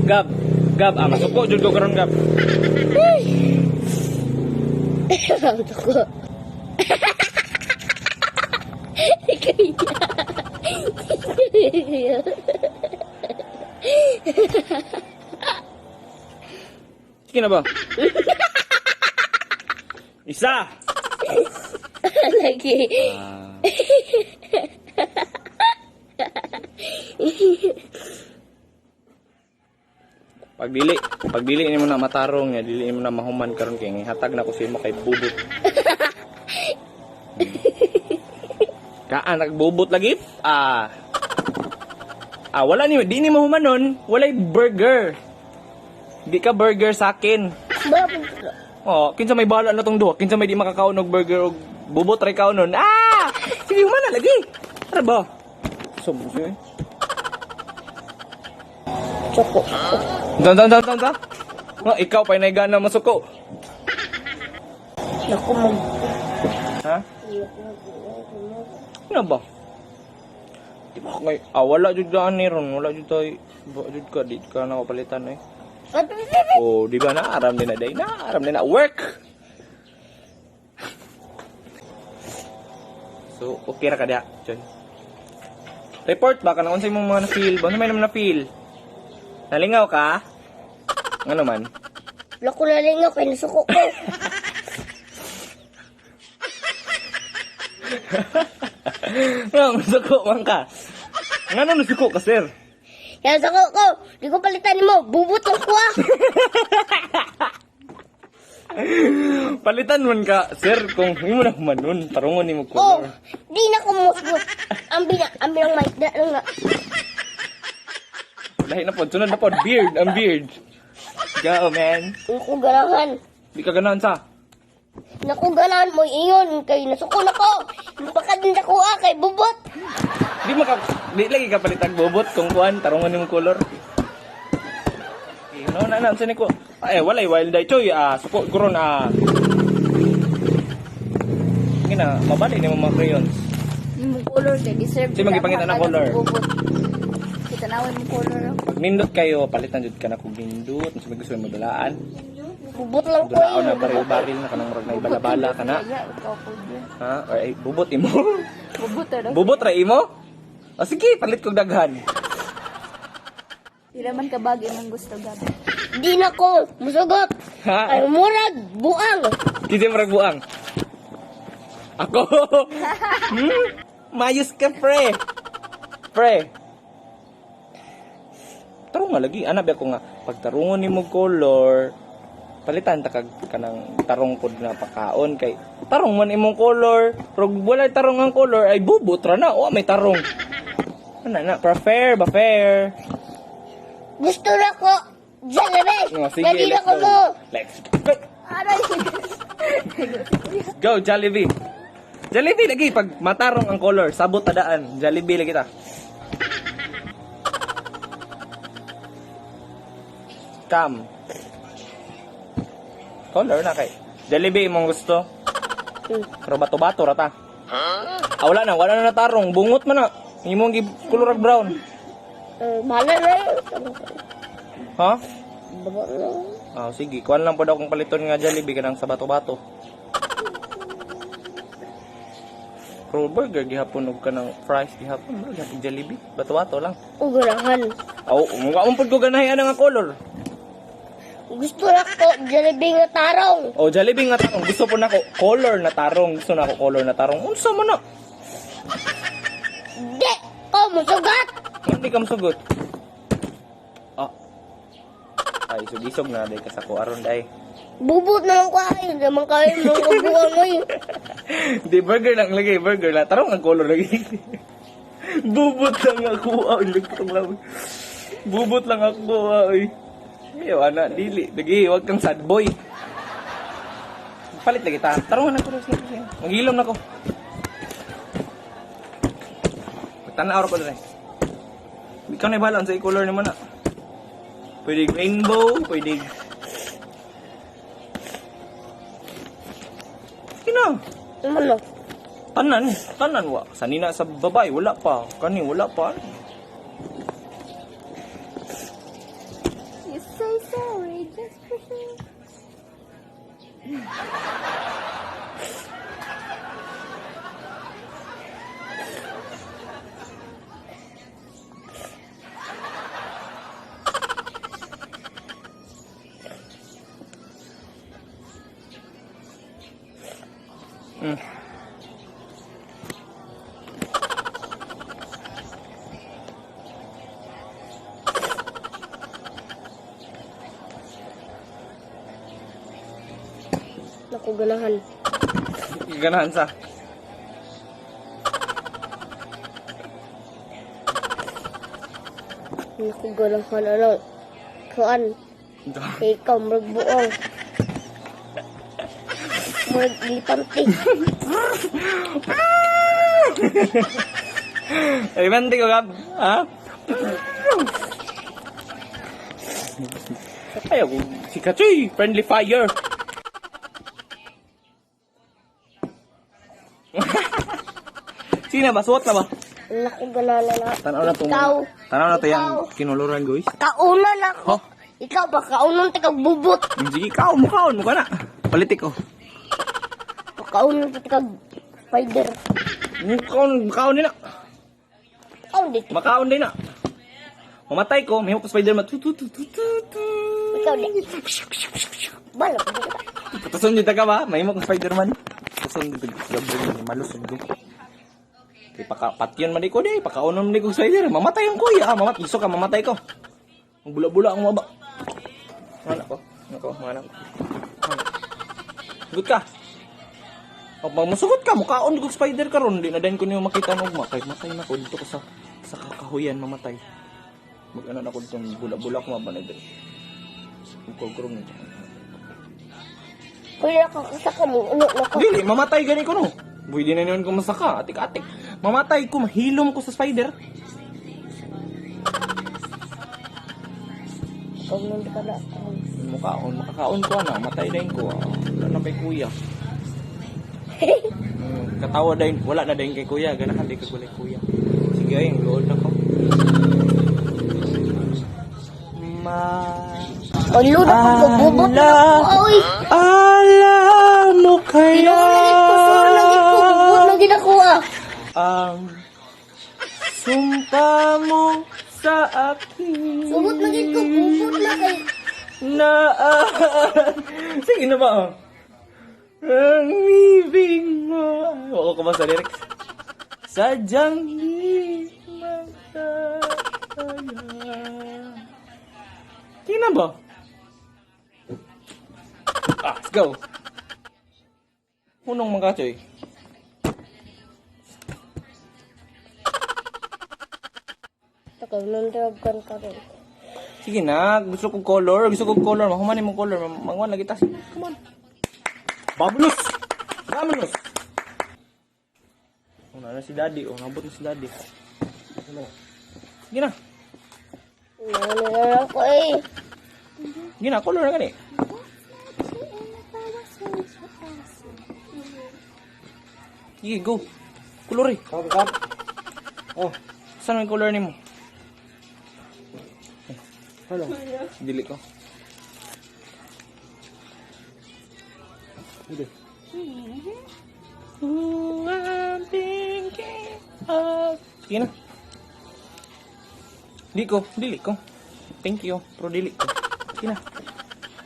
Gab. Gab, ah, masuko jud ko karon, Gab. Ko. Sige na ba? Isa. Lagi. Ah. Pag dili nimo na matarong nga, dili nimo na mahuman karon kay hatag na ko sa imo kay bubot. Kaan nagbubot lagi? Ah. Ah, wala ni di ni mahuman nun, walay burger. Di ka burger sa akin. Bakit? Oh, kinsa may bala na tong duha, kinsa may di makakaon og burger og bubot ra kaon nun. Ah! Sige, human na lagi. Ara ba? So, eh. Choco. Dan dan dan dan dan. Oh, ikaw pa na masuko. Naku mag... Ha? Ano ba? Di ba ngay ah, wala jud daan ni ron, wala jud tay ba jud ka di ka na kapalitan eh. Oh, di ba na aram din na day na aram din na work. So, okay ra ka diha, Choy. Report ba ka na unsay mong mga na-feel? Ba may naman na-feel? Nalingaw ka? Ano man? Wala ko nalingaw kay nasuko ko. Nga, nasuko man ka. Nga na nasuko ka, sir? Kaya nasuko ko. Di ko palitan mo. Bubot lang ko ah. Palitan man ka, sir, kung hindi mo na humanon, tarungon ni mo Oh, color. di na ko musgot. Ang binang mic na lang na. Lahi na po, sunod na po, beard, ang beard. Go, man. Naku ganahan. Di ka ganahan sa. Naku ganahan mo iyon kay nasuko na ko. Baka din ako ah kay bubot. Di maka, di lagi ka palitag bobot kung kuan, tarungon ni mo color. Eh, no, na, na, saan ko? Ay, walay, wild eye, choy, ah, suko, kuron, ah. Sige na, mabali ni mo mga crayons. Yung color kay deserve. Sige, magipangita na color. Kita nawin mo color. Pag nindot kayo, palitan jud ka na kung nindot, unsa may gusto mo dulaan. Bubot lang ko Dulaon na yun. baril-baril na kanang murag na ibalabala ka na. Kaya ikaw po dyan. Ha? Or ay, bubot imo. Bubot ano? Bubot ra imo? O sige, palit kog daghan. Di naman kabag imong gusto gabi. Di na ko musugot. Ha? Ay murag buang. Kinsa murag buang? Ako. Hmm? Mayos ka, pre. Pre. Tarong nga lagi, ana ba ko nga pagtarungon nimo color, palitan ta kag kanang tarong pod na pakaon kay tarong man imong color, pero walay tarong ang color ay bubot ra na, wa may tarong. Ana na, prefer ba fair? Gusto na ko. Jollibee. Oh, sige, Dali na let's ko go. mo. Let's go. Aray. Go, Jollibee. Jollibee lagi pag matarong ang color, sabot tadaan. Jollibee lagi ta. Cam. Color na kay. Jollibee imong gusto. Pero bato-bato ra ta. Ah, wala na natarong. Bungot man na. Imong gi color ag brown. Eh, bahala na. Ha? Baba na. Ah, sige, kuan lang pod akong paliton nga Jollibee kanang sa bato-bato. Pero burger gihapon og kanang fries gihapon, bro, gihapon Jollibee, bato-bato lang. O ganahan. Aw, mukha mo pud ko ganahi ana nga color. Gusto na ko Jollibee nga tarong. Oh, Jollibee nga tarong. Gusto po nako color na tarong. Gusto nako color na tarong. Unsa man na? Di ko musugot. Hindi ka masugot. Ah. Ay, sugisog na day ka sa ko aron day. Bubot na lang ko ay. Naman kayo mga kabuang mo eh. Di burger lang lagi, burger lang. Tarong ang color lagi. Bubot lang ako. Ay, lagtong lang. Bubot lang ako. Ay. Ayaw, ana, dili. Lagi, wag kang sad boy. Palit lagi ta. Tarong na ko. Maghilom na ko. Tanaw ko dre. Ikaw na bahala sa color naman na. Pwede rainbow, pwede. Sige na. Ano? Tanan, tanan wa. Sanina sa babae wala pa. Kani wala pa. Naku, ganahan. Ganahan sa. Naku, ganahan. Ano? Kuan. Ikaw, murag buong. Murag ilipante. Ay, ko, Gab. Ha? Ayaw ko. Si Kachoy, friendly fire. Sino ba? Suot na ba? Naku, ganahan na. Tanaw na to. Ikaw. Tanaw na to yung Ikaw. kinuluran, guys. Kauna na ako. Huh? Ikaw ba kaunon ta kag bubot? Sige, ikaw, mukhaon, mukha na. Palitik ko. Kaunon ta kag spider. Mukhaon, mukhaon din na. Kaon dito. Makaon din na. Mamatay ko, may ko Spider-Man. Tu, tu, tu, tu, tu, tu. Ikaw di. Balak di ka. Patason dito ka ba? May mo ko Spider-Man. Patason dito. Gabriel, malusog ko. Kay paka patyon man di ko di, pakaonon man di ko spider. Mamatay ang kuya, ah, mamatay. Gusto ka mamatay ko. Ang bula-bula ang maba. Mana ko? Nako, mana ko. Sugot ka. O, pag musugot ka, mukaon ko spider karon, di na dayon ko niyo makita og ugma kay matay na ko dito ko sa kakahuyan mamatay. Mag-ano na ko ditong bula-bula ko maba na diri. Ugog ron. Kuya ka sa kamo uno na ko. Dili, mamatay gani ko no. Pwede na naman ko masaka, atik-atik. Mamatay ko, mahilom ko sa spider. Kaunon ka na. Mukaon, makakaon ko ana, matay din ko. Ah. Wala na kay kuya. Katawa din, wala na din kay kuya, ganahan di ka kulay kuya. Sige ay, ang load na ko. Ma Ulo na ko bubot na ko. Oy. Alam mo kaya Tinuod ko sure lagi ko bubot na gid ako ah. ang sumpa mo sa akin. Bubot na gid ko bubot na kay. Na sige na ba? Oh? Ang ibig mo. Wako ko ba sa lyrics? Sadyang di makaya. Sige na ba? Ah, let's go. Unong mga kachoy. Kaunon ta kan karon. Sige na, gusto kong color, gusto kong color. Mahuman mo color, mangwan lagi tas. Come on. Vamonos! Vamonos! Una na si daddy, oh, nabot na si daddy. Ano? Sige na. Ano na ako eh. Sige na, color na gani. Sige, go. Color eh. Kap, kap. Oh, Saan ang color nimo? hello. Dili ko. Hindi. Who I'm thinking of. Sige na. Di ko, dili ko. Thank you, pero dili ko. Sige na.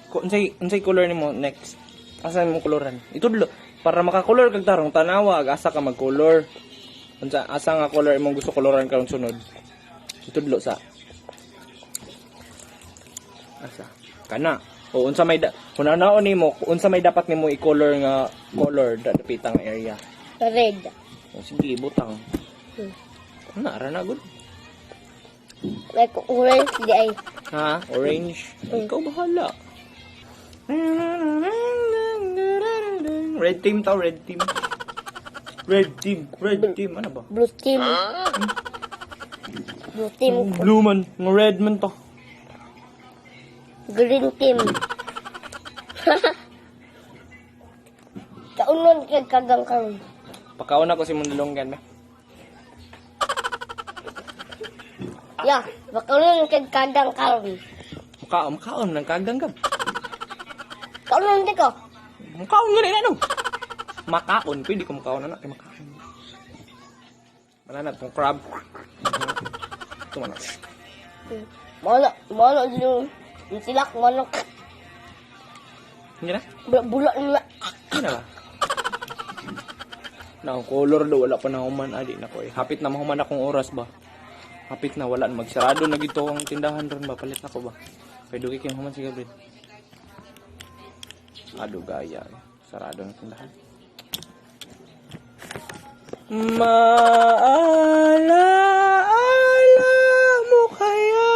Ko unsay color nimo next? Asa mo koloran? Itudlo para makakolor kag tarong tanawa, asa ka mag-color. Unsa asa nga color imong gusto koloran karon sunod? Itudlo sa asa kana o unsa may hunanaon nimo unsa may dapat nimo i-color nga color dapitang area. Red. O sige, butang. Na, ara na good. Like orange di ay. Ha? Orange. Ikaw bahala. Red team tao, red team. Red team, red team. Ano ba? Blue team. Blue team. Blue man. Nga red man to. Green team. Kaunon kag kagang karon. Pakauna ko si Mundalonggan ba? Ya, makaunon kag kagang karon. Mukha, mukhaon ng kagang gab. Kaunon di ko. Mukhaon nga rin ano? Makaon. Pwede ko mukhaon anak. Kay makaon. Wala na itong crab. Ito man. Molo, molo yung silak manok. Hindi na? Bula nila. Hindi na ba? Na ang color do wala pa na human adi na ko eh. Hapit na mahuman akong oras ba. Hapit na wala na magsarado na gito ang tindahan ron ba, palit na ko ba. Kay dugi kay human si Gabriel. Ado gaya eh. Sarado na tindahan. Maala mo kaya.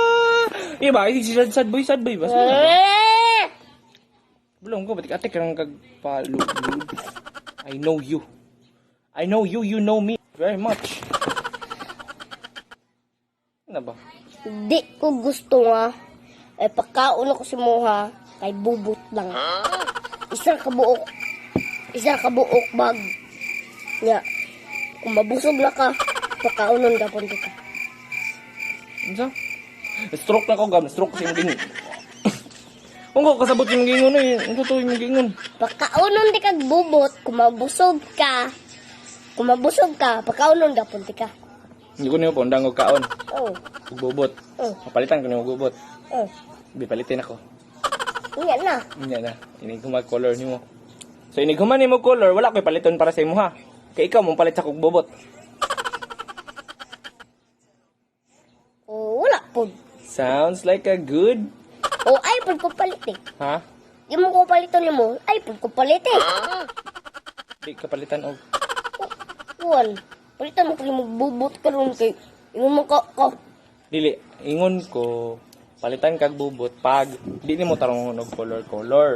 Iba, si sad, sad boy, sad boy ba? Sad boy ba? Eh! Bulong ko, ba't ate ka nang kagpalulud? I know you. I know you, you know me very much. Ano ba? Di ko gusto nga. Ay pagkaon ako si Moha, kay bubot lang. Isa ka buok. Isa ka buok bag. Nga. Kung mabusog na ka, pagkaonon ka punto ka. Ano? Stroke na ko, gam. Stroke sa imong gingon. Kung ko kasabot yung gingon eh. Ang totoo yung gingon. Pagkaonon di kag bubot, kung mabusog ka, kung mabusog ka, pagkaonon ka punto ka. Hindi ko niyo po, undang og kaon. Oh, Ug bubot. oh, Mapalitan ko niyo og bubot. oh. Bipalitin ako. Nga na. Hindi na. Inig ko mag-color nimo. So inig human nimo color, wala ko'y paliton para sa imo ha. Kay ikaw mong palit sa kog bubot. Oh, wala po. Sounds like a good, Oh, ay pud ko palit eh. ha? Di mo ko paliton nimo, ay pud ko palit eh. Di ka palitan og Kuan, palitan mo kay magbubot karon kay ingon mo ka ka. Dili, ingon ko palitan kag bubot pag di nimo tarong og color color.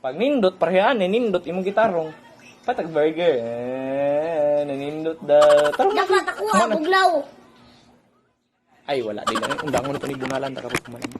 Pag nindot parehan eh, nindot imong gitarong. Patag burger. Eh, nanindot da. Tarong. Dapat ako ah, bugnaw. Ay wala di lang. Undangon ko ni bunalan ta kapag kumain.